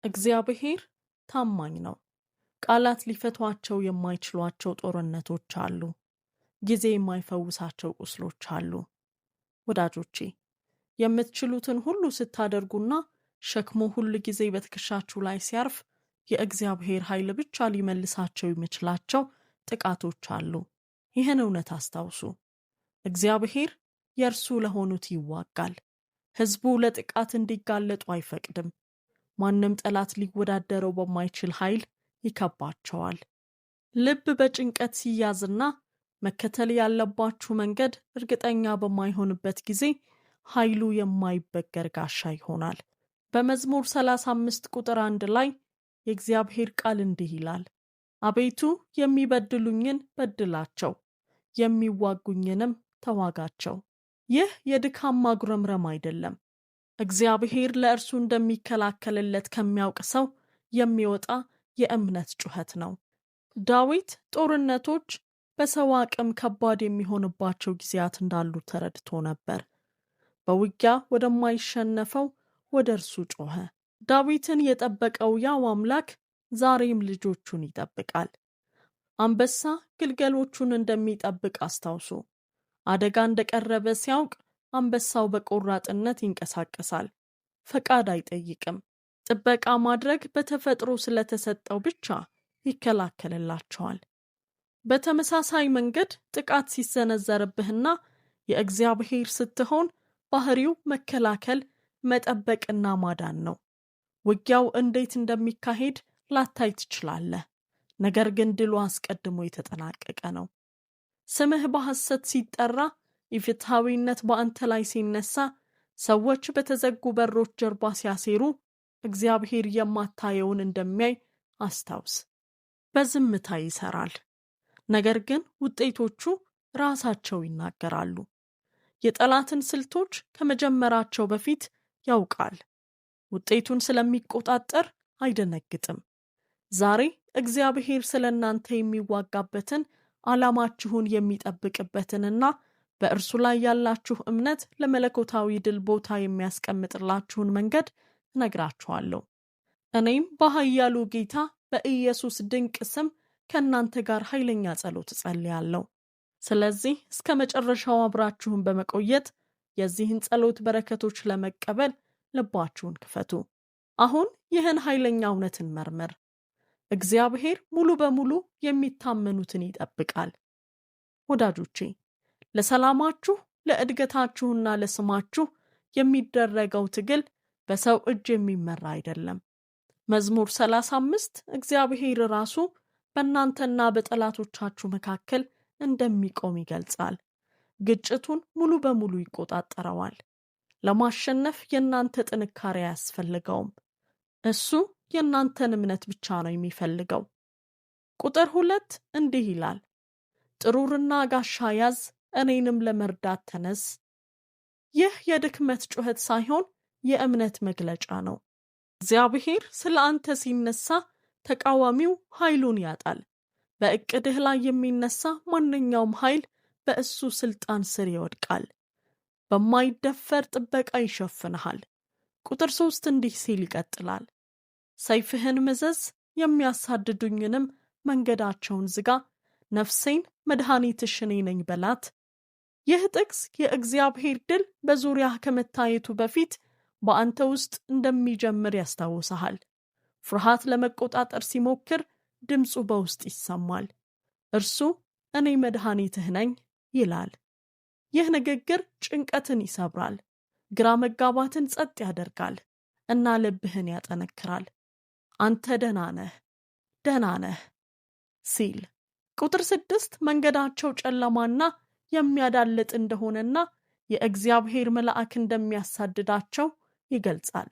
እግዚአብሔር ታማኝ ነው። ቃላት ሊፈቷቸው የማይችሏቸው ጦርነቶች አሉ። ጊዜ የማይፈውሳቸው ቁስሎች አሉ። ወዳጆቼ፣ የምትችሉትን ሁሉ ስታደርጉና ሸክሙ ሁል ጊዜ በትከሻችሁ ላይ ሲያርፍ የእግዚአብሔር ኃይል ብቻ ሊመልሳቸው የሚችላቸው ጥቃቶች አሉ። ይህን እውነት አስታውሱ። እግዚአብሔር የእርሱ ለሆኑት ይዋጋል። ሕዝቡ ለጥቃት እንዲጋለጡ አይፈቅድም። ማንም ጠላት ሊወዳደረው በማይችል ኃይል ይከባቸዋል። ልብ በጭንቀት ሲያዝና መከተል ያለባችሁ መንገድ እርግጠኛ በማይሆንበት ጊዜ ኃይሉ የማይበገር ጋሻ ይሆናል። በመዝሙር 35 ቁጥር 1 ላይ የእግዚአብሔር ቃል እንዲህ ይላል፣ “አቤቱ፣ የሚበድሉኝን በድላቸው፣ የሚዋጉኝንም ተዋጋቸው።” ይህ የድካም ማጉረምረም አይደለም። እግዚአብሔር ለእርሱ እንደሚከላከልለት ከሚያውቅ ሰው የሚወጣ የእምነት ጩኸት ነው። ዳዊት ጦርነቶች በሰው አቅም ከባድ የሚሆንባቸው ጊዜያት እንዳሉ ተረድቶ ነበር። በውጊያ ወደማይሸነፈው ወደ እርሱ ጮኸ። ዳዊትን የጠበቀው ያው አምላክ ዛሬም ልጆቹን ይጠብቃል። አንበሳ ግልገሎቹን እንደሚጠብቅ አስታውሱ። አደጋ እንደቀረበ ሲያውቅ አንበሳው በቆራጥነት ይንቀሳቀሳል። ፈቃድ አይጠይቅም። ጥበቃ ማድረግ በተፈጥሮ ስለተሰጠው ብቻ ይከላከልላቸዋል። በተመሳሳይ መንገድ ጥቃት ሲሰነዘርብህና የእግዚአብሔር ስትሆን ባህሪው መከላከል፣ መጠበቅና ማዳን ነው። ውጊያው እንዴት እንደሚካሄድ ላታይ ትችላለህ፣ ነገር ግን ድሉ አስቀድሞ የተጠናቀቀ ነው። ስምህ በሐሰት ሲጠራ፣ ኢፍትሐዊነት በአንተ ላይ ሲነሳ፣ ሰዎች በተዘጉ በሮች ጀርባ ሲያሴሩ፣ እግዚአብሔር የማታየውን እንደሚያይ አስታውስ። በዝምታ ይሰራል፣ ነገር ግን ውጤቶቹ ራሳቸው ይናገራሉ። የጠላትን ስልቶች ከመጀመራቸው በፊት ያውቃል። ውጤቱን ስለሚቆጣጠር አይደነግጥም። ዛሬ እግዚአብሔር ስለ እናንተ የሚዋጋበትን፣ ዓላማችሁን የሚጠብቅበትንና በእርሱ ላይ ያላችሁ እምነት ለመለኮታዊ ድል ቦታ የሚያስቀምጥላችሁን መንገድ እነግራችኋለሁ። እኔም በኃያሉ ጌታ በኢየሱስ ድንቅ ስም ከእናንተ ጋር ኃይለኛ ጸሎት እጸልያለሁ። ስለዚህ እስከ መጨረሻው አብራችሁን በመቆየት የዚህን ጸሎት በረከቶች ለመቀበል ልባችሁን ክፈቱ። አሁን ይህን ኃይለኛ እውነት እንመርምር። እግዚአብሔር ሙሉ በሙሉ የሚታመኑትን ይጠብቃል። ወዳጆቼ፣ ለሰላማችሁ፣ ለእድገታችሁና ለስማችሁ የሚደረገው ትግል በሰው እጅ የሚመራ አይደለም። መዝሙር 35 እግዚአብሔር ራሱ በእናንተና በጠላቶቻችሁ መካከል እንደሚቆም ይገልጻል። ግጭቱን ሙሉ በሙሉ ይቆጣጠረዋል። ለማሸነፍ የእናንተ ጥንካሬ አያስፈልገውም። እሱ የእናንተን እምነት ብቻ ነው የሚፈልገው። ቁጥር 2 እንዲህ ይላል፣ “ጥሩርና ጋሻ ያዝ፣ እኔንም ለመርዳት ተነስ።” ይህ የድክመት ጩኸት ሳይሆን የእምነት መግለጫ ነው። እግዚአብሔር ስለ አንተ ሲነሳ ተቃዋሚው ኃይሉን ያጣል። በእቅድህ ላይ የሚነሳ ማንኛውም ኃይል በእሱ ስልጣን ስር ይወድቃል። በማይደፈር ጥበቃ ይሸፍንሃል። ቁጥር 3 እንዲህ ሲል ይቀጥላል፣ “ሰይፍህን ምዘዝ፣ የሚያሳድዱኝንም መንገዳቸውን ዝጋ፣ ነፍሴን መድኃኒትሽ እኔ ነኝ በላት።” ይህ ጥቅስ የእግዚአብሔር ድል በዙሪያህ ከመታየቱ በፊት በአንተ ውስጥ እንደሚጀምር ያስታውስሃል። ፍርሃት ለመቆጣጠር ሲሞክር ድምፁ በውስጥ ይሰማል። እርሱ “እኔ መድኃኒትህ ነኝ” ይላል። ይህ ንግግር ጭንቀትን ይሰብራል፣ ግራ መጋባትን ጸጥ ያደርጋል እና ልብህን ያጠነክራል። “አንተ ደህና ነህ፣ ደህና ነህ” ሲል። ቁጥር 6 መንገዳቸው ጨለማና የሚያዳልጥ እንደሆነና የእግዚአብሔር መልአክ እንደሚያሳድዳቸው ይገልጻል።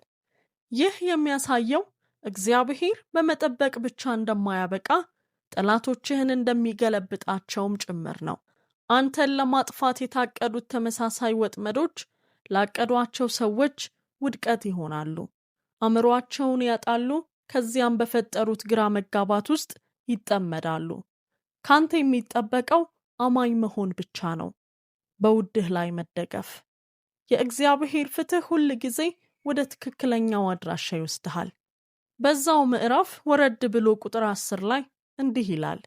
ይህ የሚያሳየው እግዚአብሔር በመጠበቅ ብቻ እንደማያበቃ፣ ጠላቶችህን እንደሚገለብጣቸውም ጭምር ነው። አንተን ለማጥፋት የታቀዱት ተመሳሳይ ወጥመዶች ላቀዷቸው ሰዎች ውድቀት ይሆናሉ። አእምሯቸውን ያጣሉ፣ ከዚያም በፈጠሩት ግራ መጋባት ውስጥ ይጠመዳሉ። ካንተ የሚጠበቀው አማኝ መሆን ብቻ ነው፣ በውድህ ላይ መደገፍ። የእግዚአብሔር ፍትህ ሁል ጊዜ ወደ ትክክለኛው አድራሻ ይወስድሃል። በዛው ምዕራፍ ወረድ ብሎ ቁጥር 10 ላይ እንዲህ ይላል፣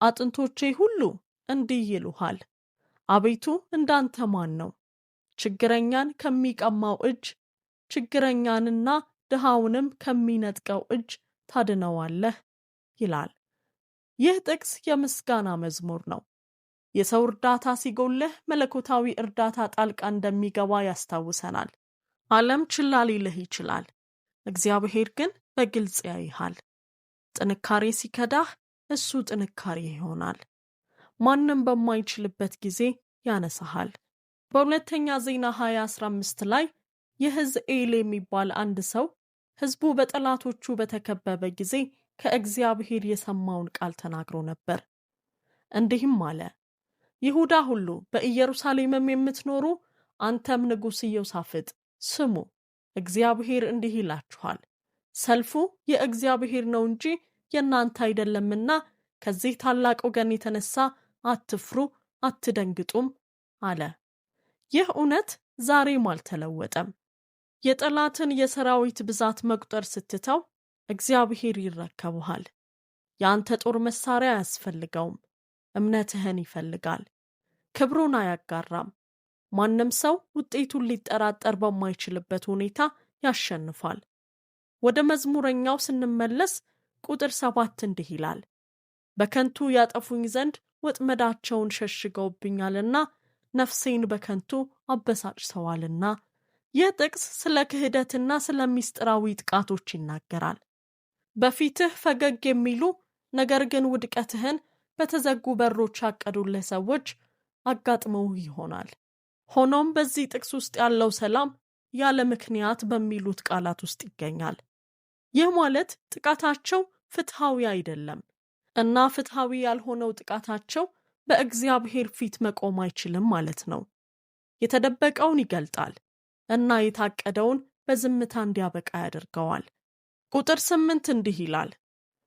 አጥንቶቼ ሁሉ እንዲህ ይሉሃል፣ አቤቱ እንዳንተ ማን ነው? ችግረኛን ከሚቀማው እጅ፣ ችግረኛንና ድሃውንም ከሚነጥቀው እጅ ታድነዋለህ ይላል። ይህ ጥቅስ የምስጋና መዝሙር ነው። የሰው እርዳታ ሲጎልህ መለኮታዊ እርዳታ ጣልቃ እንደሚገባ ያስታውሰናል። ዓለም ችላ ሊልህ ይችላል፣ እግዚአብሔር ግን በግልጽ ያይሃል። ጥንካሬ ሲከዳህ እሱ ጥንካሬ ይሆናል። ማንም በማይችልበት ጊዜ ያነሳሃል። በሁለተኛ ዜና 20:15 ላይ የሕዝኤል የሚባል አንድ ሰው ሕዝቡ በጠላቶቹ በተከበበ ጊዜ ከእግዚአብሔር የሰማውን ቃል ተናግሮ ነበር። እንዲህም አለ፣ ይሁዳ ሁሉ በኢየሩሳሌምም የምትኖሩ አንተም ንጉሥ ኢዮሳፍጥ ስሙ፣ እግዚአብሔር እንዲህ ይላችኋል፣ ሰልፉ የእግዚአብሔር ነው እንጂ የእናንተ አይደለምና ከዚህ ታላቅ ወገን የተነሳ አትፍሩ፣ አትደንግጡም አለ። ይህ እውነት ዛሬም አልተለወጠም። የጠላትን የሰራዊት ብዛት መቁጠር ስትተው እግዚአብሔር ይረከብሃል። የአንተ ጦር መሳሪያ አያስፈልገውም፣ እምነትህን ይፈልጋል። ክብሩን አያጋራም። ማንም ሰው ውጤቱን ሊጠራጠር በማይችልበት ሁኔታ ያሸንፋል። ወደ መዝሙረኛው ስንመለስ ቁጥር 7 እንዲህ ይላል፣ በከንቱ ያጠፉኝ ዘንድ ወጥመዳቸውን ሸሽገውብኛልና ነፍሴን በከንቱ አበሳጭተዋልና። ይህ ጥቅስ ስለ ክህደትና ስለ ምስጢራዊ ጥቃቶች ይናገራል። በፊትህ ፈገግ የሚሉ ነገር ግን ውድቀትህን በተዘጉ በሮች ያቀዱልህ ሰዎች አጋጥመውህ ይሆናል። ሆኖም በዚህ ጥቅስ ውስጥ ያለው ሰላም ያለ ምክንያት በሚሉት ቃላት ውስጥ ይገኛል። ይህ ማለት ጥቃታቸው ፍትሃዊ አይደለም እና ፍትሃዊ ያልሆነው ጥቃታቸው በእግዚአብሔር ፊት መቆም አይችልም ማለት ነው። የተደበቀውን ይገልጣል እና የታቀደውን በዝምታ እንዲያበቃ ያደርገዋል። ቁጥር 8 እንዲህ ይላል፣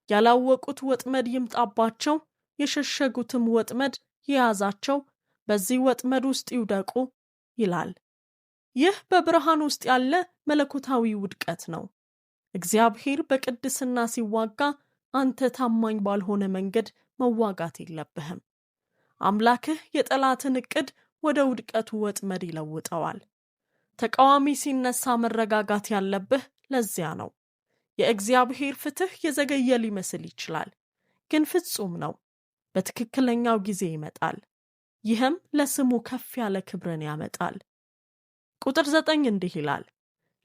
ያላወቁት ወጥመድ ይምጣባቸው፣ የሸሸጉትም ወጥመድ የያዛቸው፣ በዚህ ወጥመድ ውስጥ ይውደቁ ይላል። ይህ በብርሃን ውስጥ ያለ መለኮታዊ ውድቀት ነው። እግዚአብሔር በቅድስና ሲዋጋ አንተ ታማኝ ባልሆነ መንገድ መዋጋት የለብህም። አምላክህ የጠላትን ዕቅድ ወደ ውድቀቱ ወጥመድ ይለውጠዋል። ተቃዋሚ ሲነሳ መረጋጋት ያለብህ ለዚያ ነው። የእግዚአብሔር ፍትሕ የዘገየ ሊመስል ይችላል፣ ግን ፍጹም ነው። በትክክለኛው ጊዜ ይመጣል። ይህም ለስሙ ከፍ ያለ ክብርን ያመጣል። ቁጥር 9 እንዲህ ይላል፣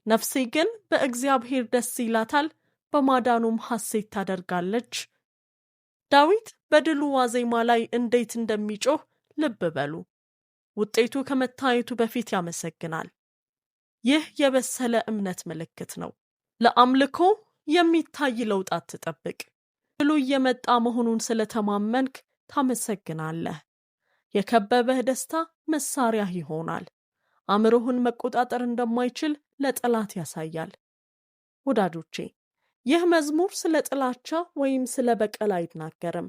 ነፍሴ ግን በእግዚአብሔር ደስ ይላታል፣ በማዳኑም ሐሴት ታደርጋለች። ዳዊት በድሉ ዋዜማ ላይ እንዴት እንደሚጮህ ልብ በሉ። ውጤቱ ከመታየቱ በፊት ያመሰግናል። ይህ የበሰለ እምነት ምልክት ነው። ለአምልኮ የሚታይ ለውጥ አትጠብቅ። ድሉ እየመጣ መሆኑን ስለተማመንክ ታመሰግናለህ። የከበበህ ደስታ መሳሪያህ ይሆናል። አእምሮህን መቆጣጠር እንደማይችል ለጠላት ያሳያል። ወዳጆቼ፣ ይህ መዝሙር ስለ ጥላቻ ወይም ስለ በቀል አይናገርም።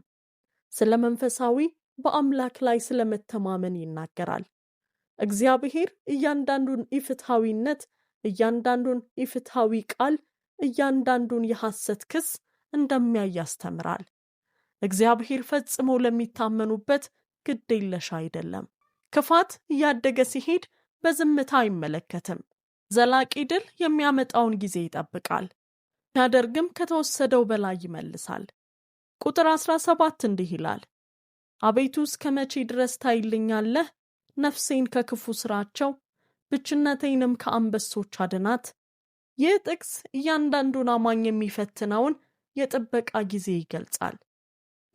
ስለ መንፈሳዊ በአምላክ ላይ ስለ መተማመን ይናገራል። እግዚአብሔር እያንዳንዱን ኢፍትሐዊነት፣ እያንዳንዱን ኢፍትሐዊ ቃል፣ እያንዳንዱን የሐሰት ክስ እንደሚያይ ያስተምራል። እግዚአብሔር ፈጽሞ ለሚታመኑበት ግድ የለሽ አይደለም። ክፋት እያደገ ሲሄድ በዝምታ አይመለከትም። ዘላቂ ድል የሚያመጣውን ጊዜ ይጠብቃል። ሲያደርግም ከተወሰደው በላይ ይመልሳል። ቁጥር 17 እንዲህ ይላል፣ አቤቱ እስከ መቼ ድረስ ታይልኛለህ? ነፍሴን ከክፉ ስራቸው ብችነቴንም ከአንበሶች አድናት። ይህ ጥቅስ እያንዳንዱን አማኝ የሚፈትነውን የጥበቃ ጊዜ ይገልጻል።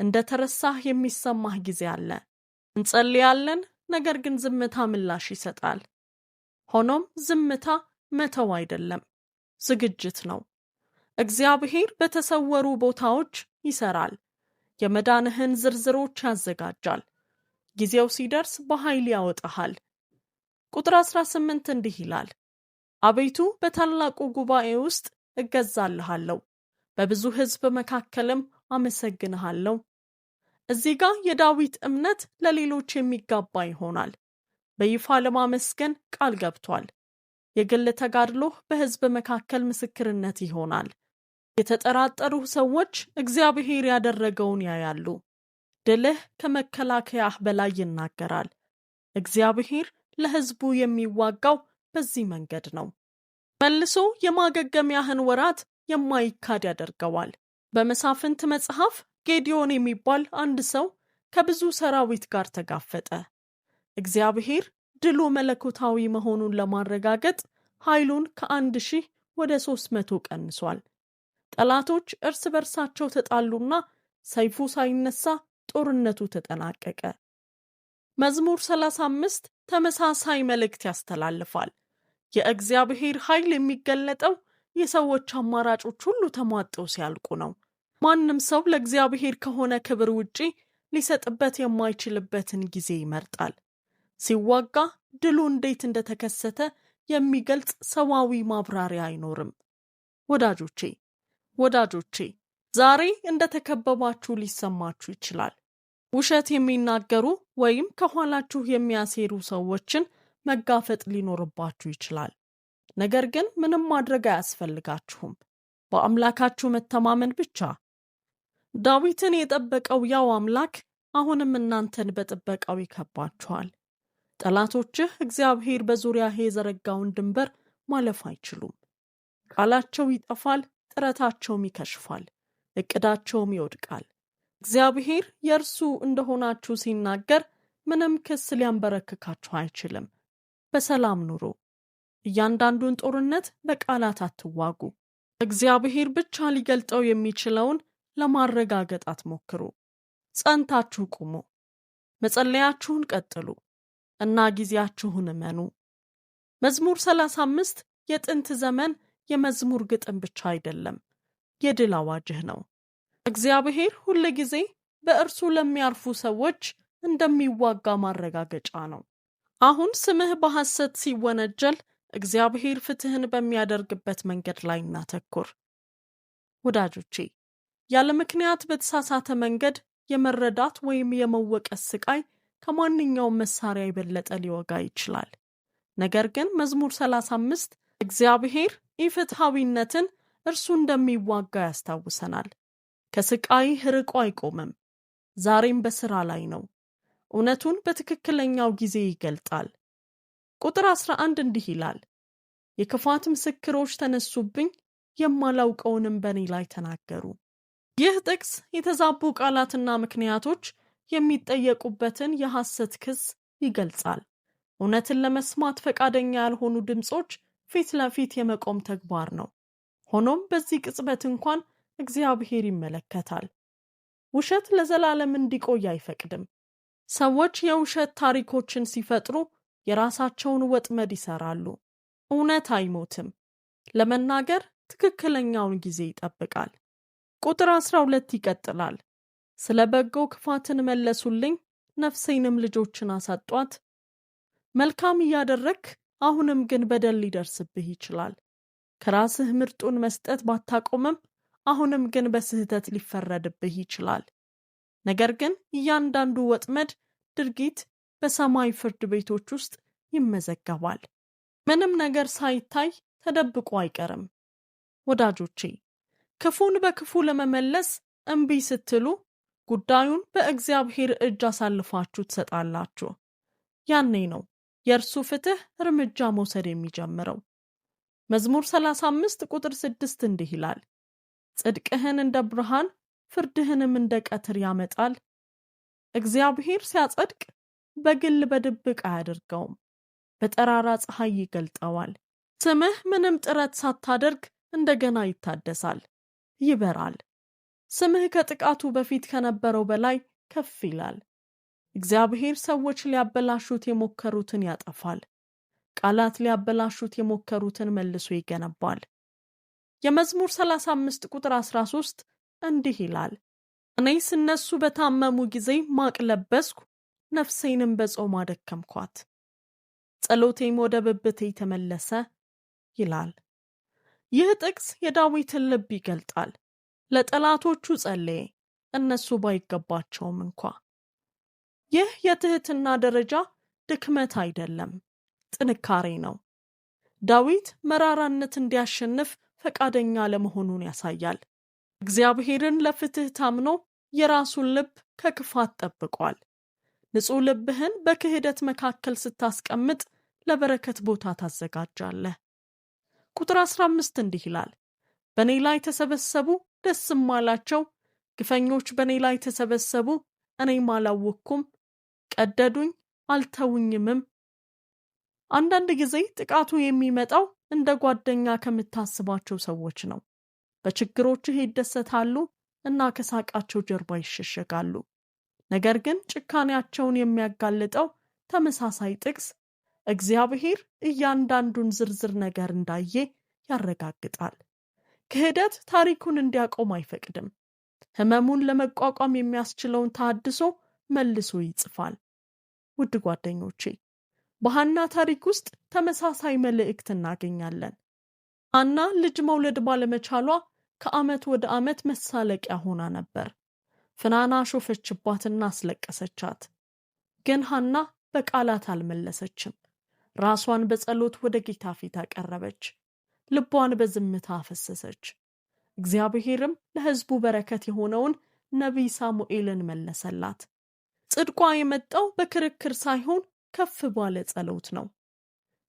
እንደ ተረሳህ የሚሰማህ ጊዜ አለ። እንጸልያለን፣ ነገር ግን ዝምታ ምላሽ ይሰጣል። ሆኖም ዝምታ መተው አይደለም፣ ዝግጅት ነው። እግዚአብሔር በተሰወሩ ቦታዎች ይሰራል። የመዳንህን ዝርዝሮች ያዘጋጃል። ጊዜው ሲደርስ በኃይል ያወጣሃል። ቁጥር 18 እንዲህ ይላል፣ አቤቱ በታላቁ ጉባኤ ውስጥ እገዛልሃለሁ፣ በብዙ ሕዝብ መካከልም አመሰግንሃለሁ። እዚህ ጋር የዳዊት እምነት ለሌሎች የሚጋባ ይሆናል። በይፋ ለማመስገን ቃል ገብቷል። የግል ተጋድሎህ በሕዝብ መካከል ምስክርነት ይሆናል። የተጠራጠሩህ ሰዎች እግዚአብሔር ያደረገውን ያያሉ። ድልህ ከመከላከያህ በላይ ይናገራል። እግዚአብሔር ለሕዝቡ የሚዋጋው በዚህ መንገድ ነው። መልሶ የማገገሚያህን ወራት የማይካድ ያደርገዋል። በመሳፍንት መጽሐፍ ጌዲዮን የሚባል አንድ ሰው ከብዙ ሰራዊት ጋር ተጋፈጠ። እግዚአብሔር ድሉ መለኮታዊ መሆኑን ለማረጋገጥ ኃይሉን ከ1,000 ወደ 300 ቀንሷል። ጠላቶች እርስ በርሳቸው ተጣሉና ሰይፉ ሳይነሳ ጦርነቱ ተጠናቀቀ። መዝሙር 35 ተመሳሳይ መልእክት ያስተላልፋል። የእግዚአብሔር ኃይል የሚገለጠው የሰዎች አማራጮች ሁሉ ተሟጠው ሲያልቁ ነው። ማንም ሰው ለእግዚአብሔር ከሆነ ክብር ውጪ ሊሰጥበት የማይችልበትን ጊዜ ይመርጣል። ሲዋጋ ድሉ እንዴት እንደተከሰተ የሚገልጽ ሰዋዊ ማብራሪያ አይኖርም። ወዳጆቼ ወዳጆቼ ዛሬ እንደተከበባችሁ ሊሰማችሁ ይችላል። ውሸት የሚናገሩ ወይም ከኋላችሁ የሚያሴሩ ሰዎችን መጋፈጥ ሊኖርባችሁ ይችላል። ነገር ግን ምንም ማድረግ አያስፈልጋችሁም። በአምላካችሁ መተማመን ብቻ። ዳዊትን የጠበቀው ያው አምላክ አሁንም እናንተን በጥበቃው ይከባችኋል። ጠላቶችህ እግዚአብሔር በዙሪያህ የዘረጋውን ድንበር ማለፍ አይችሉም። ቃላቸው ይጠፋል፣ ጥረታቸውም ይከሽፋል፣ እቅዳቸውም ይወድቃል። እግዚአብሔር የእርሱ እንደሆናችሁ ሲናገር ምንም ክስ ሊያንበረክካችሁ አይችልም። በሰላም ኑሩ። እያንዳንዱን ጦርነት በቃላት አትዋጉ። እግዚአብሔር ብቻ ሊገልጠው የሚችለውን ለማረጋገጥ አትሞክሩ። ጸንታችሁ ቁሙ። መጸለያችሁን ቀጥሉ እና ጊዜያችሁን እመኑ። መዝሙር 35 የጥንት ዘመን የመዝሙር ግጥም ብቻ አይደለም፣ የድል አዋጅህ ነው። እግዚአብሔር ሁል ጊዜ በእርሱ ለሚያርፉ ሰዎች እንደሚዋጋ ማረጋገጫ ነው። አሁን ስምህ በሐሰት ሲወነጀል እግዚአብሔር ፍትሕን በሚያደርግበት መንገድ ላይ እናተኩር። ወዳጆቼ፣ ያለ ምክንያት በተሳሳተ መንገድ የመረዳት ወይም የመወቀስ ስቃይ ከማንኛውም መሳሪያ የበለጠ ሊወጋ ይችላል። ነገር ግን መዝሙር 35 እግዚአብሔር ኢፍትሐዊነትን እርሱ እንደሚዋጋ ያስታውሰናል። ከስቃይህ ርቆ አይቆምም። ዛሬም በሥራ ላይ ነው። እውነቱን በትክክለኛው ጊዜ ይገልጣል። ቁጥር 11 እንዲህ ይላል፣ የክፋት ምስክሮች ተነሱብኝ፣ የማላውቀውንም በእኔ ላይ ተናገሩ። ይህ ጥቅስ የተዛቡ ቃላትና ምክንያቶች የሚጠየቁበትን የሐሰት ክስ ይገልጻል። እውነትን ለመስማት ፈቃደኛ ያልሆኑ ድምፆች ፊት ለፊት የመቆም ተግባር ነው። ሆኖም በዚህ ቅጽበት እንኳን እግዚአብሔር ይመለከታል። ውሸት ለዘላለም እንዲቆይ አይፈቅድም። ሰዎች የውሸት ታሪኮችን ሲፈጥሩ የራሳቸውን ወጥመድ ይሰራሉ። እውነት አይሞትም። ለመናገር ትክክለኛውን ጊዜ ይጠብቃል። ቁጥር 12 ይቀጥላል። ስለ በጎ ክፋትን መለሱልኝ፣ ነፍሴንም ልጆችን አሳጧት። መልካም እያደረግክ አሁንም ግን በደል ሊደርስብህ ይችላል። ከራስህ ምርጡን መስጠት ባታቆምም አሁንም ግን በስህተት ሊፈረድብህ ይችላል። ነገር ግን እያንዳንዱ ወጥመድ ድርጊት በሰማይ ፍርድ ቤቶች ውስጥ ይመዘገባል። ምንም ነገር ሳይታይ ተደብቆ አይቀርም። ወዳጆቼ፣ ክፉን በክፉ ለመመለስ እምቢ ስትሉ ጉዳዩን በእግዚአብሔር እጅ አሳልፋችሁ ትሰጣላችሁ። ያኔ ነው የእርሱ ፍትሕ እርምጃ መውሰድ የሚጀምረው። መዝሙር 35 ቁጥር 6 እንዲህ ይላል፣ ጽድቅህን እንደ ብርሃን ፍርድህንም እንደ ቀትር ያመጣል። እግዚአብሔር ሲያጸድቅ በግል በድብቅ አያደርገውም፣ በጠራራ ፀሐይ ይገልጠዋል። ስምህ ምንም ጥረት ሳታደርግ እንደገና ይታደሳል፣ ይበራል። ስምህ ከጥቃቱ በፊት ከነበረው በላይ ከፍ ይላል። እግዚአብሔር ሰዎች ሊያበላሹት የሞከሩትን ያጠፋል። ቃላት ሊያበላሹት የሞከሩትን መልሶ ይገነባል። የመዝሙር 35 ቁጥር 13 እንዲህ ይላል፣ እኔስ እነሱ በታመሙ ጊዜ ማቅ ለበስኩ፣ ነፍሴንም በጾም አደከምኳት፣ ጸሎቴም ወደ ብብቴ ተመለሰ ይላል። ይህ ጥቅስ የዳዊትን ልብ ይገልጣል። ለጠላቶቹ ጸለየ፣ እነሱ ባይገባቸውም እንኳ። ይህ የትህትና ደረጃ ድክመት አይደለም፣ ጥንካሬ ነው። ዳዊት መራራነት እንዲያሸንፍ ፈቃደኛ ለመሆኑን ያሳያል። እግዚአብሔርን ለፍትሕ ታምኖ የራሱን ልብ ከክፋት ጠብቋል። ንጹሕ ልብህን በክህደት መካከል ስታስቀምጥ ለበረከት ቦታ ታዘጋጃለህ። ቁጥር 15 እንዲህ ይላል፣ በእኔ ላይ ተሰበሰቡ፣ ደስም አላቸው። ግፈኞች በእኔ ላይ ተሰበሰቡ፣ እኔም አላወቅኩም። ቀደዱኝ፣ አልተውኝምም። አንዳንድ ጊዜ ጥቃቱ የሚመጣው እንደ ጓደኛ ከምታስባቸው ሰዎች ነው። በችግሮችህ ይደሰታሉ እና ከሳቃቸው ጀርባ ይሸሸጋሉ። ነገር ግን ጭካኔያቸውን የሚያጋልጠው ተመሳሳይ ጥቅስ እግዚአብሔር እያንዳንዱን ዝርዝር ነገር እንዳየ ያረጋግጣል። ክህደት ታሪኩን እንዲያቆም አይፈቅድም። ሕመሙን ለመቋቋም የሚያስችለውን ተሃድሶ መልሶ ይጽፋል። ውድ ጓደኞቼ፣ በሐና ታሪክ ውስጥ ተመሳሳይ መልእክት እናገኛለን። ሐና ልጅ መውለድ ባለመቻሏ ከዓመት ወደ ዓመት መሳለቂያ ሆና ነበር። ፍናና ሾፈችባትና አስለቀሰቻት። ግን ሐና በቃላት አልመለሰችም። ራሷን በጸሎት ወደ ጌታ ፊት አቀረበች። ልቧን በዝምታ አፈሰሰች። እግዚአብሔርም ለሕዝቡ በረከት የሆነውን ነቢይ ሳሙኤልን መለሰላት። ጽድቋ የመጣው በክርክር ሳይሆን ከፍ ባለ ጸሎት ነው።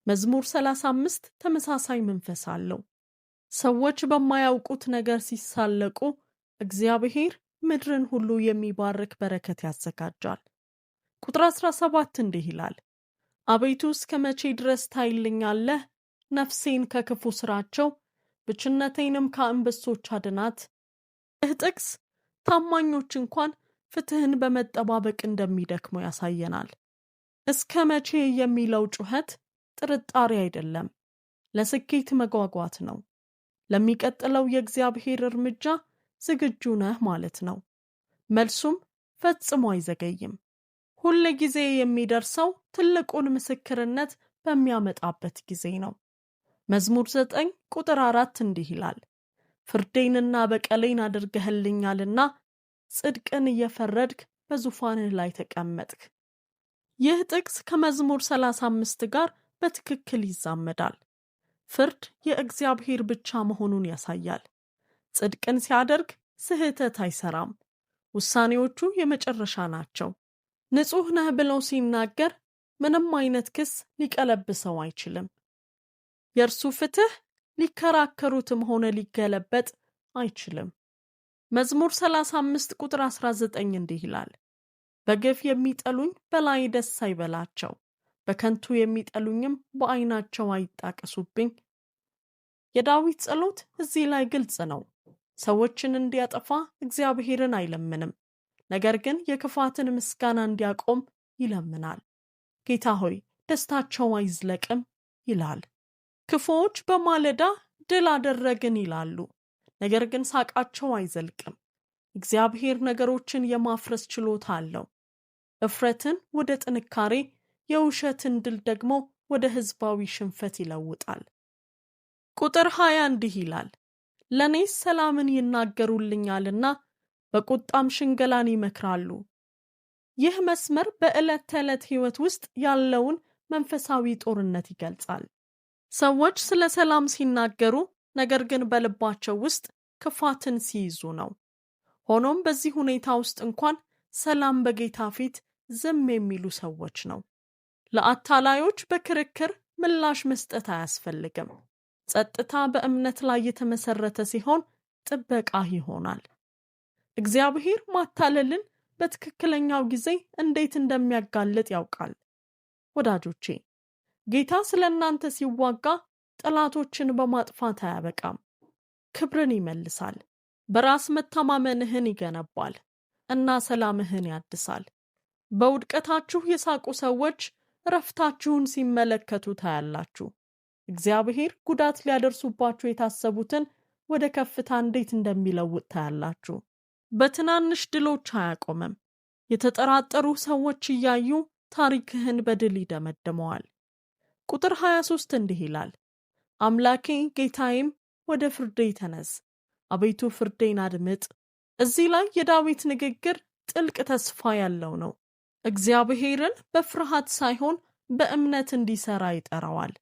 መዝሙር 35 ተመሳሳይ መንፈስ አለው። ሰዎች በማያውቁት ነገር ሲሳለቁ እግዚአብሔር ምድርን ሁሉ የሚባርክ በረከት ያዘጋጃል። ቁጥር 17 እንዲህ ይላል፣ አቤቱ እስከ መቼ ድረስ ታይልኛለህ? ነፍሴን ከክፉ ስራቸው ብችነቴንም ከአንበሶች አድናት። ይህ ጥቅስ ታማኞች እንኳን ፍትህን በመጠባበቅ እንደሚደክሙ ያሳየናል። እስከ መቼ የሚለው ጩኸት ጥርጣሬ አይደለም፣ ለስኬት መጓጓት ነው። ለሚቀጥለው የእግዚአብሔር እርምጃ ዝግጁ ነህ ማለት ነው። መልሱም ፈጽሞ አይዘገይም። ሁል ጊዜ የሚደርሰው ትልቁን ምስክርነት በሚያመጣበት ጊዜ ነው። መዝሙር 9 ቁጥር 4 እንዲህ ይላል፣ ፍርዴንና በቀሌን አድርገህልኛልና ጽድቅን እየፈረድክ በዙፋንህ ላይ ተቀመጥክ። ይህ ጥቅስ ከመዝሙር 35 ጋር በትክክል ይዛመዳል። ፍርድ የእግዚአብሔር ብቻ መሆኑን ያሳያል። ጽድቅን ሲያደርግ ስህተት አይሰራም። ውሳኔዎቹ የመጨረሻ ናቸው። ንጹሕ ነህ ብሎ ሲናገር ምንም አይነት ክስ ሊቀለብሰው አይችልም። የእርሱ ፍትሕ ሊከራከሩትም ሆነ ሊገለበጥ አይችልም። መዝሙር 35 ቁጥር 19 እንዲህ ይላል፣ በግፍ የሚጠሉኝ በላይ ደስ አይበላቸው፣ በከንቱ የሚጠሉኝም በዓይናቸው አይጣቀሱብኝ። የዳዊት ጸሎት እዚህ ላይ ግልጽ ነው። ሰዎችን እንዲያጠፋ እግዚአብሔርን አይለምንም፣ ነገር ግን የክፋትን ምስጋና እንዲያቆም ይለምናል። ጌታ ሆይ ደስታቸው አይዝለቅም ይላል። ክፉዎች በማለዳ ድል አደረግን ይላሉ፣ ነገር ግን ሳቃቸው አይዘልቅም። እግዚአብሔር ነገሮችን የማፍረስ ችሎታ አለው። እፍረትን ወደ ጥንካሬ፣ የውሸትን ድል ደግሞ ወደ ሕዝባዊ ሽንፈት ይለውጣል። ቁጥር 20 እንዲህ ይላል፣ ለእኔስ ሰላምን ይናገሩልኛልና በቁጣም ሽንገላን ይመክራሉ። ይህ መስመር በዕለት ተዕለት ሕይወት ውስጥ ያለውን መንፈሳዊ ጦርነት ይገልጻል። ሰዎች ስለ ሰላም ሲናገሩ፣ ነገር ግን በልባቸው ውስጥ ክፋትን ሲይዙ ነው። ሆኖም በዚህ ሁኔታ ውስጥ እንኳን ሰላም በጌታ ፊት ዝም የሚሉ ሰዎች ነው። ለአታላዮች በክርክር ምላሽ መስጠት አያስፈልግም። ጸጥታ በእምነት ላይ የተመሰረተ ሲሆን ጥበቃ ይሆናል። እግዚአብሔር ማታለልን በትክክለኛው ጊዜ እንዴት እንደሚያጋልጥ ያውቃል። ወዳጆቼ፣ ጌታ ስለ እናንተ ሲዋጋ ጠላቶችን በማጥፋት አያበቃም። ክብርን ይመልሳል፣ በራስ መተማመንህን ይገነባል እና ሰላምህን ያድሳል። በውድቀታችሁ የሳቁ ሰዎች እረፍታችሁን ሲመለከቱ ታያላችሁ። እግዚአብሔር ጉዳት ሊያደርሱባችሁ የታሰቡትን ወደ ከፍታ እንዴት እንደሚለውጥ ታያላችሁ። በትናንሽ ድሎች አያቆምም። የተጠራጠሩ ሰዎች እያዩ ታሪክህን በድል ይደመድመዋል። ቁጥር 23 እንዲህ ይላል፣ አምላኬ ጌታዬም ወደ ፍርዴ ተነስ፣ አቤቱ ፍርዴን አድምጥ። እዚህ ላይ የዳዊት ንግግር ጥልቅ ተስፋ ያለው ነው። እግዚአብሔርን በፍርሃት ሳይሆን በእምነት እንዲሰራ ይጠራዋል።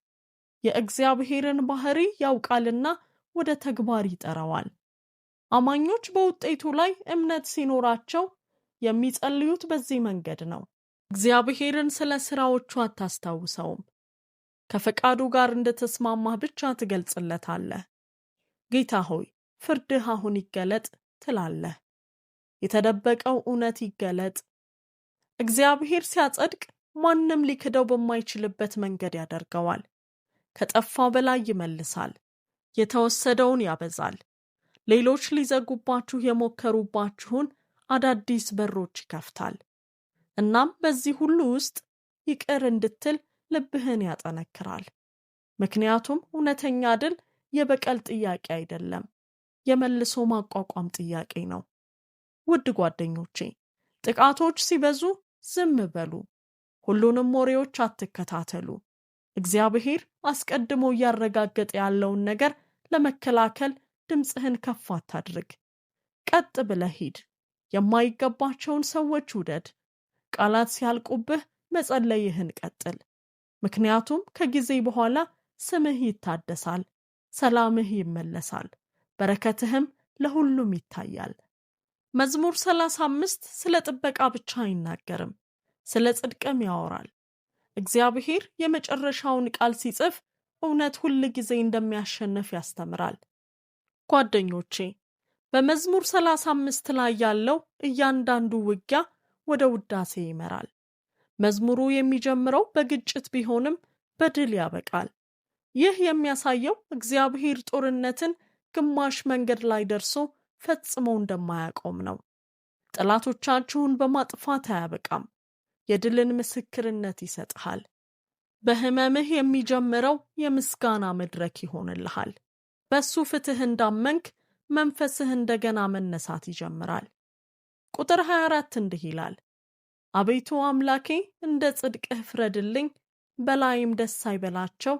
የእግዚአብሔርን ባህሪ ያውቃልና ወደ ተግባር ይጠራዋል። አማኞች በውጤቱ ላይ እምነት ሲኖራቸው የሚጸልዩት በዚህ መንገድ ነው። እግዚአብሔርን ስለ ሥራዎቹ አታስታውሰውም። ከፈቃዱ ጋር እንደተስማማህ ብቻ ትገልጽለታለህ። ጌታ ሆይ፣ ፍርድህ አሁን ይገለጥ ትላለህ። የተደበቀው እውነት ይገለጥ። እግዚአብሔር ሲያጸድቅ ማንም ሊክደው በማይችልበት መንገድ ያደርገዋል። ከጠፋው በላይ ይመልሳል፣ የተወሰደውን ያበዛል። ሌሎች ሊዘጉባችሁ የሞከሩባችሁን አዳዲስ በሮች ይከፍታል። እናም በዚህ ሁሉ ውስጥ ይቅር እንድትል ልብህን ያጠነክራል። ምክንያቱም እውነተኛ ድል የበቀል ጥያቄ አይደለም፣ የመልሶ ማቋቋም ጥያቄ ነው። ውድ ጓደኞቼ፣ ጥቃቶች ሲበዙ ዝም በሉ። ሁሉንም ወሬዎች አትከታተሉ። እግዚአብሔር አስቀድሞ እያረጋገጠ ያለውን ነገር ለመከላከል ድምፅህን ከፍ አታድርግ። ቀጥ ብለህ ሂድ። የማይገባቸውን ሰዎች ውደድ። ቃላት ሲያልቁብህ መጸለይህን ቀጥል። ምክንያቱም ከጊዜ በኋላ ስምህ ይታደሳል፣ ሰላምህ ይመለሳል፣ በረከትህም ለሁሉም ይታያል። መዝሙር 35 ስለ ጥበቃ ብቻ አይናገርም፣ ስለ ጽድቅም ያወራል። እግዚአብሔር የመጨረሻውን ቃል ሲጽፍ እውነት ሁል ጊዜ እንደሚያሸንፍ ያስተምራል። ጓደኞቼ፣ በመዝሙር 35 ላይ ያለው እያንዳንዱ ውጊያ ወደ ውዳሴ ይመራል። መዝሙሩ የሚጀምረው በግጭት ቢሆንም በድል ያበቃል። ይህ የሚያሳየው እግዚአብሔር ጦርነትን ግማሽ መንገድ ላይ ደርሶ ፈጽሞ እንደማያቆም ነው። ጠላቶቻችሁን በማጥፋት አያበቃም፣ የድልን ምስክርነት ይሰጥሃል። በሕመምህ የሚጀምረው የምስጋና መድረክ ይሆንልሃል። በሱ ፍትህ እንዳመንክ መንፈስህ እንደገና መነሳት ይጀምራል። ቁጥር 24 እንዲህ ይላል፣ አቤቱ አምላኬ፣ እንደ ጽድቅህ ፍረድልኝ፣ በላይም ደስ አይበላቸው።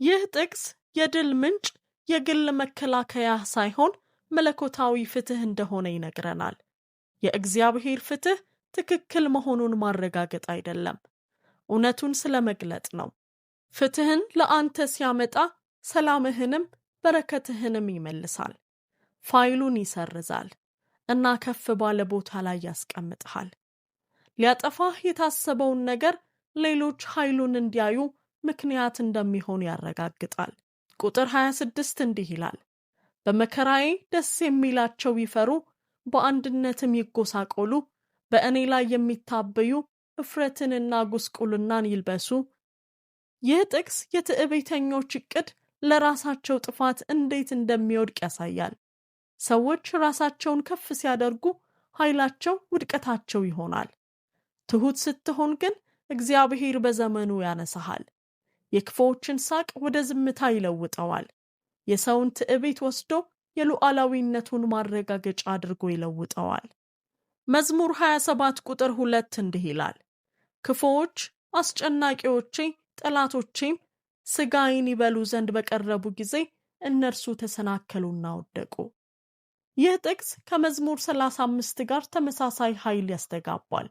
ይህ ጥቅስ የድል ምንጭ የግል መከላከያ ሳይሆን መለኮታዊ ፍትህ እንደሆነ ይነግረናል። የእግዚአብሔር ፍትህ ትክክል መሆኑን ማረጋገጥ አይደለም፣ እውነቱን ስለ መግለጥ ነው። ፍትህን ለአንተ ሲያመጣ ሰላምህንም በረከትህንም ይመልሳል። ፋይሉን ይሰርዛል እና ከፍ ባለ ቦታ ላይ ያስቀምጥሃል። ሊያጠፋህ የታሰበውን ነገር ሌሎች ኃይሉን እንዲያዩ ምክንያት እንደሚሆን ያረጋግጣል። ቁጥር 26 እንዲህ ይላል፣ በመከራዬ ደስ የሚላቸው ይፈሩ፣ በአንድነትም ይጎሳቆሉ፣ በእኔ ላይ የሚታበዩ እፍረትንና ጉስቁልናን ይልበሱ። ይህ ጥቅስ የትዕቢተኞች ዕቅድ ለራሳቸው ጥፋት እንዴት እንደሚወድቅ ያሳያል። ሰዎች ራሳቸውን ከፍ ሲያደርጉ ኃይላቸው ውድቀታቸው ይሆናል። ትሑት ስትሆን ግን እግዚአብሔር በዘመኑ ያነሳሃል። የክፉዎችን ሳቅ ወደ ዝምታ ይለውጠዋል። የሰውን ትዕቢት ወስዶ የሉዓላዊነቱን ማረጋገጫ አድርጎ ይለውጠዋል። መዝሙር 27 ቁጥር 2 እንዲህ ይላል፣ ክፉዎች አስጨናቂዎቼ ጠላቶቼም ሥጋዬን ይበሉ ዘንድ በቀረቡ ጊዜ እነርሱ ተሰናከሉና ወደቁ። ይህ ጥቅስ ከመዝሙር 35 ጋር ተመሳሳይ ኃይል ያስተጋባል።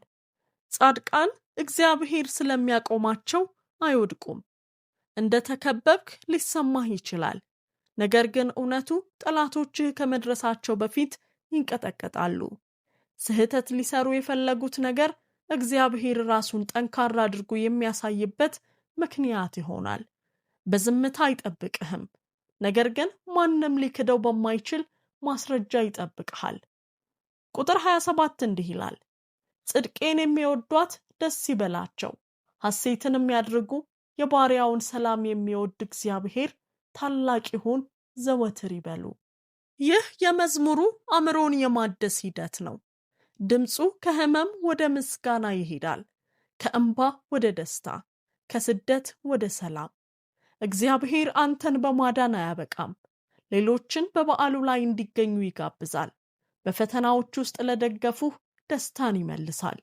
ጻድቃን እግዚአብሔር ስለሚያቆማቸው አይወድቁም። እንደ ተከበብክ ሊሰማህ ይችላል። ነገር ግን እውነቱ ጠላቶችህ ከመድረሳቸው በፊት ይንቀጠቀጣሉ። ስህተት ሊሰሩ የፈለጉት ነገር እግዚአብሔር ራሱን ጠንካራ አድርጎ የሚያሳይበት ምክንያት ይሆናል። በዝምታ አይጠብቅህም፣ ነገር ግን ማንም ሊክደው በማይችል ማስረጃ ይጠብቅሃል። ቁጥር 27 እንዲህ ይላል፣ ጽድቄን የሚወዷት ደስ ይበላቸው፣ ሐሴትንም ያድርጉ፣ የባሪያውን ሰላም የሚወድ እግዚአብሔር ታላቅ ይሁን ዘወትር ይበሉ። ይህ የመዝሙሩ አእምሮን የማደስ ሂደት ነው። ድምፁ ከህመም ወደ ምስጋና ይሄዳል፣ ከእንባ ወደ ደስታ፣ ከስደት ወደ ሰላም። እግዚአብሔር አንተን በማዳን አያበቃም፣ ሌሎችን በበዓሉ ላይ እንዲገኙ ይጋብዛል። በፈተናዎች ውስጥ ለደገፉህ ደስታን ይመልሳል።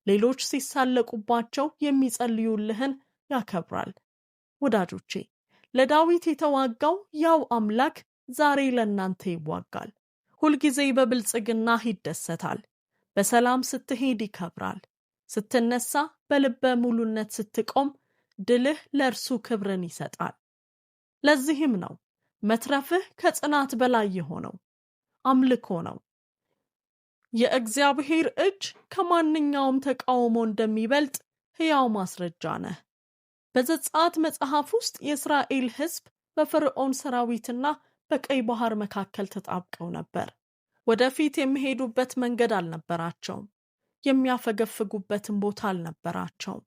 ሌሎች ሲሳለቁባቸው የሚጸልዩልህን ያከብራል። ወዳጆቼ፣ ለዳዊት የተዋጋው ያው አምላክ ዛሬ ለእናንተ ይዋጋል። ሁልጊዜ በብልጽግናህ ይደሰታል። በሰላም ስትሄድ ይከብራል። ስትነሳ፣ በልበ ሙሉነት ስትቆም ድልህ ለእርሱ ክብርን ይሰጣል። ለዚህም ነው መትረፍህ ከጽናት በላይ የሆነው አምልኮ ነው። የእግዚአብሔር እጅ ከማንኛውም ተቃውሞ እንደሚበልጥ ሕያው ማስረጃ ነህ። በዘጸአት መጽሐፍ ውስጥ የእስራኤል ሕዝብ በፈርዖን ሰራዊትና በቀይ ባህር መካከል ተጣብቀው ነበር። ወደፊት የሚሄዱበት መንገድ አልነበራቸውም። የሚያፈገፍጉበትን ቦታ አልነበራቸውም።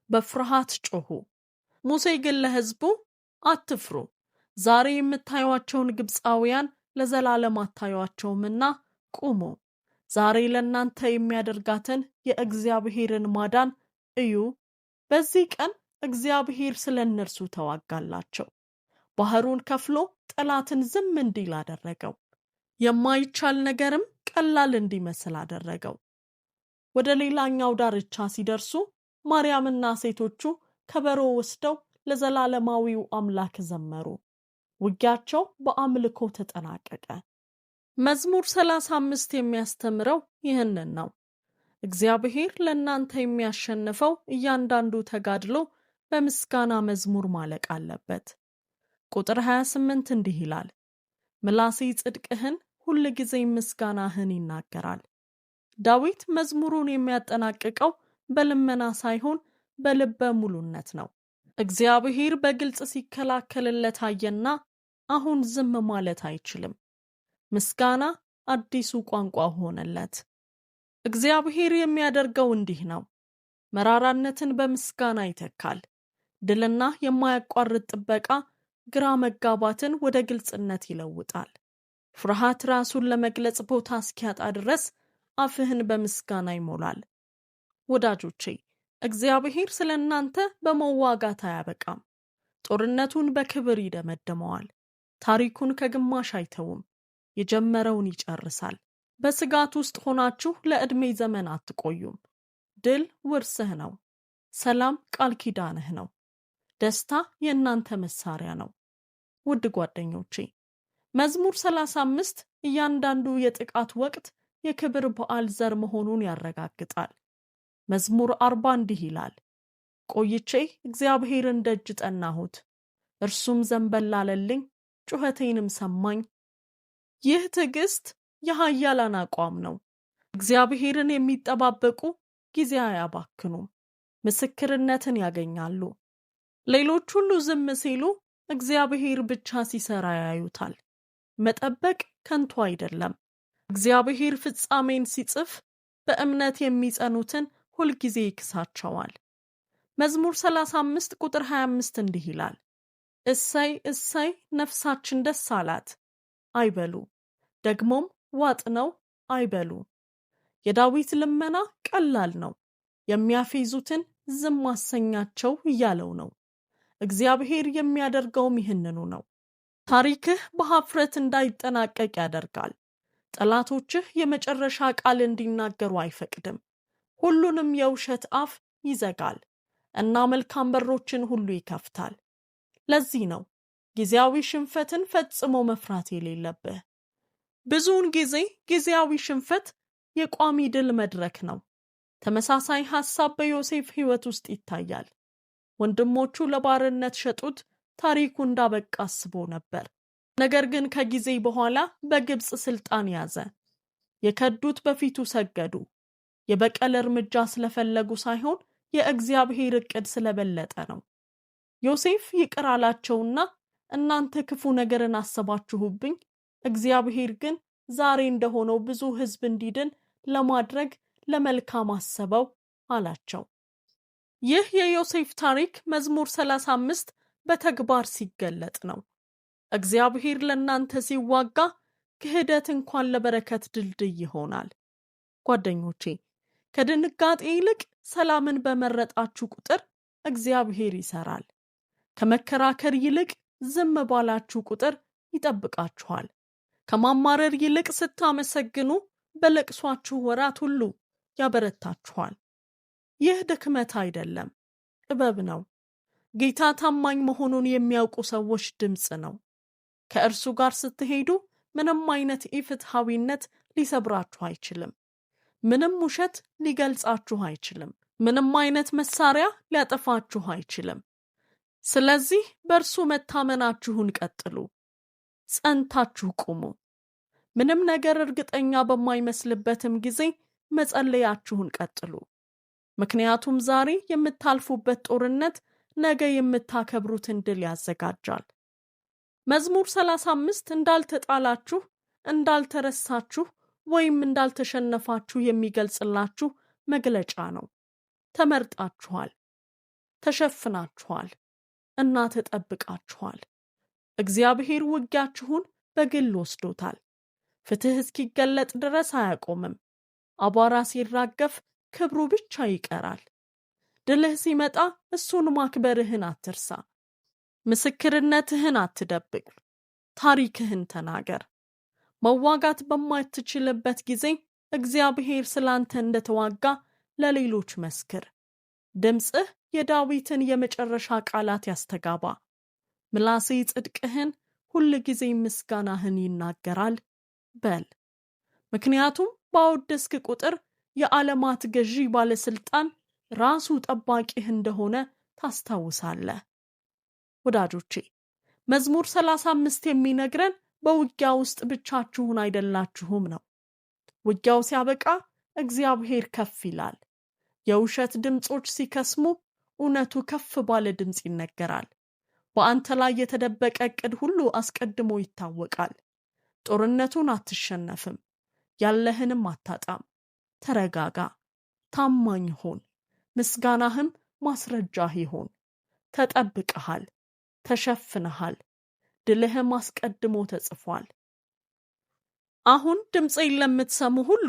በፍርሃት ጮኹ። ሙሴ ግን ለሕዝቡ አትፍሩ፣ ዛሬ የምታዩአቸውን ግብፃውያን ለዘላለም አታዩአቸውምና ቁሙ፣ ዛሬ ለእናንተ የሚያደርጋትን የእግዚአብሔርን ማዳን እዩ። በዚህ ቀን እግዚአብሔር ስለ እነርሱ ተዋጋላቸው። ባህሩን ከፍሎ ጠላትን ዝም እንዲል አደረገው። የማይቻል ነገርም ቀላል እንዲመስል አደረገው። ወደ ሌላኛው ዳርቻ ሲደርሱ ማርያምና ሴቶቹ ከበሮ ወስደው ለዘላለማዊው አምላክ ዘመሩ። ውጊያቸው በአምልኮ ተጠናቀቀ። መዝሙር 35 የሚያስተምረው ይህንን ነው። እግዚአብሔር ለእናንተ የሚያሸንፈው እያንዳንዱ ተጋድሎ በምስጋና መዝሙር ማለቅ አለበት። ቁጥር 28 እንዲህ ይላል፣ ምላሴ ጽድቅህን ሁል ጊዜ ምስጋናህን ይናገራል። ዳዊት መዝሙሩን የሚያጠናቅቀው በልመና ሳይሆን በልበ ሙሉነት ነው። እግዚአብሔር በግልጽ ሲከላከልለት አየና አሁን ዝም ማለት አይችልም። ምስጋና አዲሱ ቋንቋ ሆነለት። እግዚአብሔር የሚያደርገው እንዲህ ነው። መራራነትን በምስጋና ይተካል። ድልና የማያቋርጥ ጥበቃ ግራ መጋባትን ወደ ግልጽነት ይለውጣል። ፍርሃት ራሱን ለመግለጽ ቦታ እስኪያጣ ድረስ አፍህን በምስጋና ይሞላል። ወዳጆቼ፣ እግዚአብሔር ስለ እናንተ በመዋጋት አያበቃም። ጦርነቱን በክብር ይደመድመዋል። ታሪኩን ከግማሽ አይተውም። የጀመረውን ይጨርሳል። በስጋት ውስጥ ሆናችሁ ለዕድሜ ዘመን አትቆዩም። ድል ውርስህ ነው። ሰላም ቃል ኪዳንህ ነው። ደስታ የእናንተ መሳሪያ ነው። ውድ ጓደኞቼ፣ መዝሙር 35 እያንዳንዱ የጥቃት ወቅት የክብር በዓል ዘር መሆኑን ያረጋግጣል። መዝሙር 40 እንዲህ ይላል፣ ቆይቼ እግዚአብሔርን ደጅ ጠናሁት፣ እርሱም ዘንበል አለልኝ፣ ጩኸቴንም ሰማኝ። ይህ ትዕግስት የኃያላን አቋም ነው። እግዚአብሔርን የሚጠባበቁ ጊዜ አያባክኑም፣ ምስክርነትን ያገኛሉ። ሌሎች ሁሉ ዝም ሲሉ እግዚአብሔር ብቻ ሲሰራ ያዩታል። መጠበቅ ከንቱ አይደለም። እግዚአብሔር ፍጻሜን ሲጽፍ በእምነት የሚጸኑትን ሁልጊዜ ይክሳቸዋል። መዝሙር 35 ቁጥር 25 እንዲህ ይላል፣ እሰይ እሰይ ነፍሳችን ደስ አላት አይበሉ፣ ደግሞም ዋጥነው አይበሉ። የዳዊት ልመና ቀላል ነው። የሚያፌዙትን ዝም አሰኛቸው እያለው ነው። እግዚአብሔር የሚያደርገውም ይህንኑ ነው። ታሪክህ በኀፍረት እንዳይጠናቀቅ ያደርጋል። ጠላቶችህ የመጨረሻ ቃል እንዲናገሩ አይፈቅድም። ሁሉንም የውሸት አፍ ይዘጋል እና መልካም በሮችን ሁሉ ይከፍታል። ለዚህ ነው ጊዜያዊ ሽንፈትን ፈጽሞ መፍራት የሌለብህ። ብዙውን ጊዜ ጊዜያዊ ሽንፈት የቋሚ ድል መድረክ ነው። ተመሳሳይ ሐሳብ በዮሴፍ ሕይወት ውስጥ ይታያል። ወንድሞቹ ለባርነት ሸጡት፣ ታሪኩ እንዳበቃ አስቦ ነበር። ነገር ግን ከጊዜ በኋላ በግብፅ ስልጣን ያዘ። የከዱት በፊቱ ሰገዱ። የበቀል እርምጃ ስለፈለጉ ሳይሆን የእግዚአብሔር ዕቅድ ስለበለጠ ነው። ዮሴፍ ይቅር አላቸውና እናንተ ክፉ ነገርን አሰባችሁብኝ፣ እግዚአብሔር ግን ዛሬ እንደሆነው ብዙ ሕዝብ እንዲድን ለማድረግ ለመልካም አሰበው አላቸው። ይህ የዮሴፍ ታሪክ መዝሙር 35 በተግባር ሲገለጥ ነው። እግዚአብሔር ለእናንተ ሲዋጋ ክህደት እንኳን ለበረከት ድልድይ ይሆናል። ጓደኞቼ፣ ከድንጋጤ ይልቅ ሰላምን በመረጣችሁ ቁጥር እግዚአብሔር ይሰራል። ከመከራከር ይልቅ ዝም ባላችሁ ቁጥር ይጠብቃችኋል። ከማማረር ይልቅ ስታመሰግኑ በለቅሷችሁ ወራት ሁሉ ያበረታችኋል። ይህ ድክመት አይደለም፣ ጥበብ ነው። ጌታ ታማኝ መሆኑን የሚያውቁ ሰዎች ድምፅ ነው። ከእርሱ ጋር ስትሄዱ ምንም አይነት ኢፍትሐዊነት ሊሰብራችሁ አይችልም። ምንም ውሸት ሊገልጻችሁ አይችልም። ምንም አይነት መሳሪያ ሊያጠፋችሁ አይችልም። ስለዚህ በእርሱ መታመናችሁን ቀጥሉ። ጸንታችሁ ቁሙ። ምንም ነገር እርግጠኛ በማይመስልበትም ጊዜ መጸለያችሁን ቀጥሉ። ምክንያቱም ዛሬ የምታልፉበት ጦርነት ነገ የምታከብሩትን ድል ያዘጋጃል። መዝሙር 35 እንዳልተጣላችሁ፣ እንዳልተረሳችሁ ወይም እንዳልተሸነፋችሁ የሚገልጽላችሁ መግለጫ ነው። ተመርጣችኋል፣ ተሸፍናችኋል እና ተጠብቃችኋል። እግዚአብሔር ውጊያችሁን በግል ወስዶታል። ፍትሕ እስኪገለጥ ድረስ አያቆምም። አቧራ ሲራገፍ ክብሩ ብቻ ይቀራል። ድልህ ሲመጣ እሱን ማክበርህን አትርሳ። ምስክርነትህን አትደብቅ። ታሪክህን ተናገር። መዋጋት በማትችልበት ጊዜ እግዚአብሔር ስላንተ እንደተዋጋ ለሌሎች መስክር። ድምፅህ የዳዊትን የመጨረሻ ቃላት ያስተጋባ። ምላሴ ጽድቅህን ሁል ጊዜ ምስጋናህን ይናገራል በል። ምክንያቱም ባወደስክ ቁጥር የዓለማት ገዢ ባለስልጣን ራሱ ጠባቂህ እንደሆነ ታስታውሳለህ። ወዳጆቼ፣ መዝሙር 35 የሚነግረን በውጊያ ውስጥ ብቻችሁን አይደላችሁም ነው። ውጊያው ሲያበቃ እግዚአብሔር ከፍ ይላል። የውሸት ድምፆች ሲከስሙ እውነቱ ከፍ ባለ ድምፅ ይነገራል። በአንተ ላይ የተደበቀ ዕቅድ ሁሉ አስቀድሞ ይታወቃል። ጦርነቱን አትሸነፍም፣ ያለህንም አታጣም። ተረጋጋ፣ ታማኝ ሁን፣ ምስጋናህም ማስረጃህ ይሁን። ተጠብቀሃል፣ ተሸፍነሃል፣ ድልህም አስቀድሞ ተጽፏል። አሁን ድምፄን ለምትሰሙ ሁሉ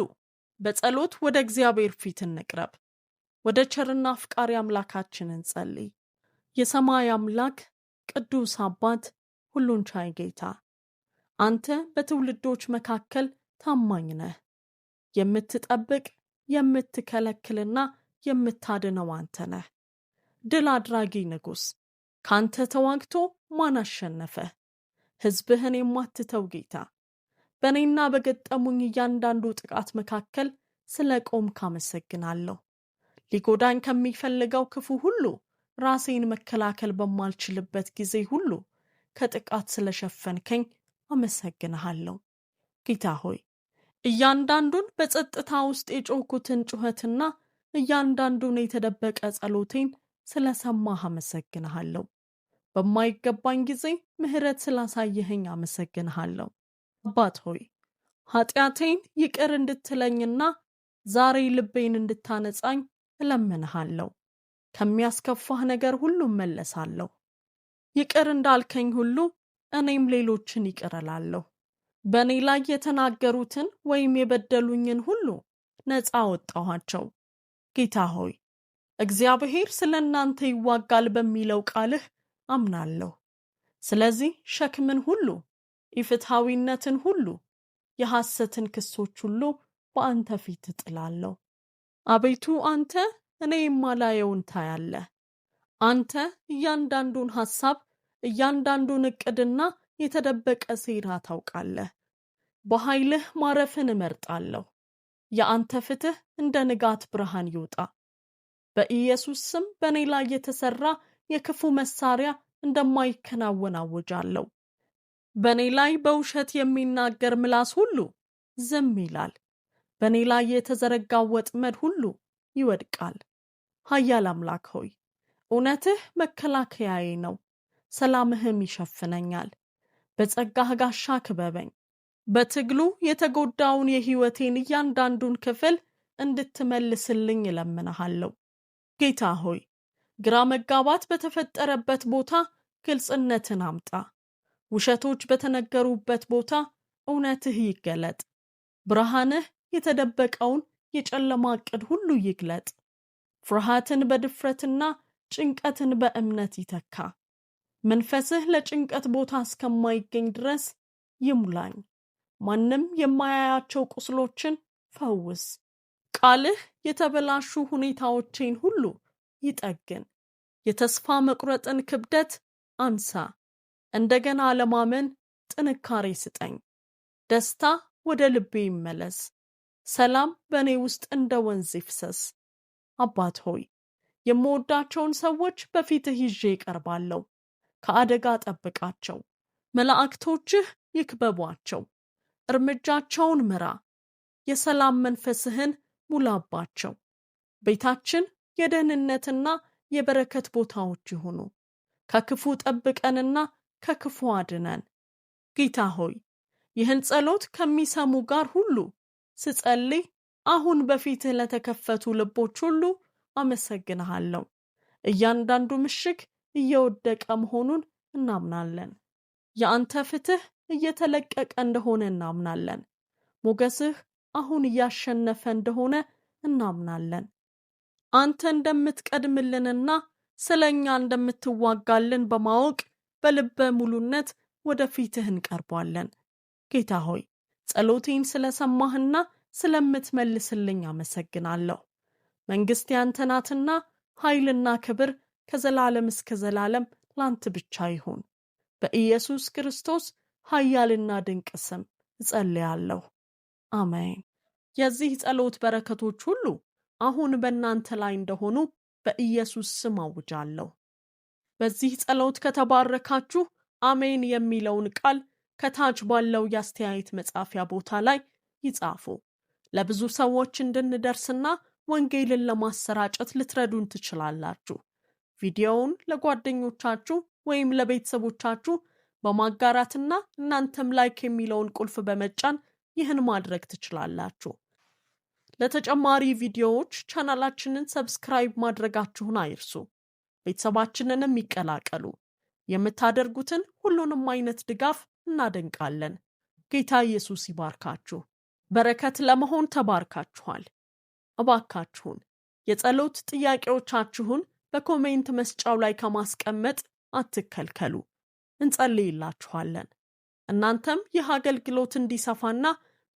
በጸሎት ወደ እግዚአብሔር ፊት እንቅረብ። ወደ ቸርና አፍቃሪ አምላካችን እንጸልይ። የሰማይ አምላክ፣ ቅዱስ አባት፣ ሁሉን ቻይ ጌታ፣ አንተ በትውልዶች መካከል ታማኝ ነህ። የምትጠብቅ፣ የምትከለክልና የምታድነው አንተ ነህ። ድል አድራጊ ንጉሥ፣ ካንተ ተዋግቶ ማን አሸነፈ? ሕዝብህን የማትተው ጌታ፣ በእኔና በገጠሙኝ እያንዳንዱ ጥቃት መካከል ስለ ቆምክ አመሰግናለሁ። ሊጎዳኝ ከሚፈልገው ክፉ ሁሉ ራሴን መከላከል በማልችልበት ጊዜ ሁሉ ከጥቃት ስለሸፈንከኝ አመሰግንሃለሁ። ጌታ ሆይ፣ እያንዳንዱን በጸጥታ ውስጥ የጮህኩትን ጩኸትና እያንዳንዱን የተደበቀ ጸሎቴን ስለሰማህ አመሰግንሃለሁ። በማይገባኝ ጊዜ ምሕረት ስላሳየኸኝ አመሰግንሃለሁ። አባት ሆይ፣ ኃጢአቴን ይቅር እንድትለኝና ዛሬ ልቤን እንድታነጻኝ እለምንሃለሁ። ከሚያስከፋህ ነገር ሁሉ እመለሳለሁ። ይቅር እንዳልከኝ ሁሉ እኔም ሌሎችን ይቅር እላለሁ። በእኔ ላይ የተናገሩትን ወይም የበደሉኝን ሁሉ ነፃ አወጣኋቸው። ጌታ ሆይ፣ እግዚአብሔር ስለ እናንተ ይዋጋል በሚለው ቃልህ አምናለሁ። ስለዚህ ሸክምን ሁሉ፣ ኢፍትሐዊነትን ሁሉ፣ የሐሰትን ክሶች ሁሉ በአንተ ፊት እጥላለሁ። አቤቱ፣ አንተ እኔ የማላየውን ታያለህ። አንተ እያንዳንዱን ሐሳብ፣ እያንዳንዱን ዕቅድና የተደበቀ ሴራ ታውቃለህ። በኃይልህ ማረፍን እመርጣለሁ። የአንተ ፍትህ እንደ ንጋት ብርሃን ይውጣ። በኢየሱስ ስም በእኔ ላይ የተሠራ የክፉ መሳሪያ እንደማይከናወን አውጃለሁ። በእኔ ላይ በውሸት የሚናገር ምላስ ሁሉ ዝም ይላል። በእኔ ላይ የተዘረጋው ወጥመድ ሁሉ ይወድቃል። ኃያል አምላክ ሆይ፣ እውነትህ መከላከያዬ ነው፣ ሰላምህም ይሸፍነኛል። በጸጋህ ጋሻ ክበበኝ። በትግሉ የተጎዳውን የሕይወቴን እያንዳንዱን ክፍል እንድትመልስልኝ እለምንሃለሁ። ጌታ ሆይ፣ ግራ መጋባት በተፈጠረበት ቦታ ግልጽነትን አምጣ። ውሸቶች በተነገሩበት ቦታ እውነትህ ይገለጥ። ብርሃንህ የተደበቀውን የጨለማ ዕቅድ ሁሉ ይግለጥ። ፍርሃትን በድፍረትና ጭንቀትን በእምነት ይተካ። መንፈስህ ለጭንቀት ቦታ እስከማይገኝ ድረስ ይሙላኝ። ማንም የማያያቸው ቁስሎችን ፈውስ። ቃልህ የተበላሹ ሁኔታዎቼን ሁሉ ይጠግን። የተስፋ መቁረጥን ክብደት አንሳ። እንደገና ለማመን ጥንካሬ ስጠኝ። ደስታ ወደ ልቤ ይመለስ። ሰላም በእኔ ውስጥ እንደ ወንዝ ይፍሰስ። አባት ሆይ፣ የምወዳቸውን ሰዎች በፊትህ ይዤ እቀርባለሁ። ከአደጋ ጠብቃቸው። መላእክቶችህ ይክበቧቸው። እርምጃቸውን ምራ፣ የሰላም መንፈስህን ሙላባቸው። ቤታችን የደህንነትና የበረከት ቦታዎች ይሁኑ። ከክፉ ጠብቀንና ከክፉ አድነን። ጌታ ሆይ፣ ይህን ጸሎት ከሚሰሙ ጋር ሁሉ ስጸልይ አሁን በፊትህ ለተከፈቱ ልቦች ሁሉ አመሰግንሃለሁ። እያንዳንዱ ምሽግ እየወደቀ መሆኑን እናምናለን። የአንተ ፍትህ እየተለቀቀ እንደሆነ እናምናለን። ሞገስህ አሁን እያሸነፈ እንደሆነ እናምናለን። አንተ እንደምትቀድምልንና ስለ እኛ እንደምትዋጋልን በማወቅ በልበ ሙሉነት ወደ ፊትህ እንቀርባለን። ጌታ ሆይ፣ ጸሎቴን ስለሰማህና ስለምትመልስልኝ አመሰግናለሁ። መንግሥት ያንተ ናትና ኃይልና ክብር ከዘላለም እስከ ዘላለም ላንተ ብቻ ይሁን። በኢየሱስ ክርስቶስ ኃያልና ድንቅ ስም እጸልያለሁ። አሜን። የዚህ ጸሎት በረከቶች ሁሉ አሁን በእናንተ ላይ እንደሆኑ በኢየሱስ ስም አውጃለሁ። በዚህ ጸሎት ከተባረካችሁ አሜን የሚለውን ቃል ከታች ባለው የአስተያየት መጻፊያ ቦታ ላይ ይጻፉ። ለብዙ ሰዎች እንድንደርስና ወንጌልን ለማሰራጨት ልትረዱን ትችላላችሁ። ቪዲዮውን ለጓደኞቻችሁ ወይም ለቤተሰቦቻችሁ በማጋራትና እናንተም like የሚለውን ቁልፍ በመጫን ይህን ማድረግ ትችላላችሁ። ለተጨማሪ ቪዲዮዎች ቻናላችንን subscribe ማድረጋችሁን አይርሱ። ቤተሰባችንንም ይቀላቀሉ። የምታደርጉትን ሁሉንም አይነት ድጋፍ እናደንቃለን። ጌታ ኢየሱስ ይባርካችሁ። በረከት ለመሆን ተባርካችኋል። እባካችሁን የጸሎት ጥያቄዎቻችሁን በ comment መስጫው ላይ ከማስቀመጥ አትከልከሉ። እንጸልይላችኋለን። እናንተም ይህ አገልግሎት እንዲሰፋና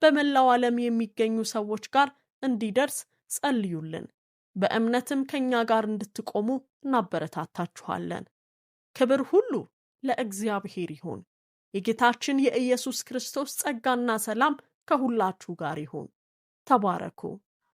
በመላው ዓለም የሚገኙ ሰዎች ጋር እንዲደርስ ጸልዩልን። በእምነትም ከእኛ ጋር እንድትቆሙ እናበረታታችኋለን። ክብር ሁሉ ለእግዚአብሔር ይሁን። የጌታችን የኢየሱስ ክርስቶስ ጸጋና ሰላም ከሁላችሁ ጋር ይሁን። ተባረኩ።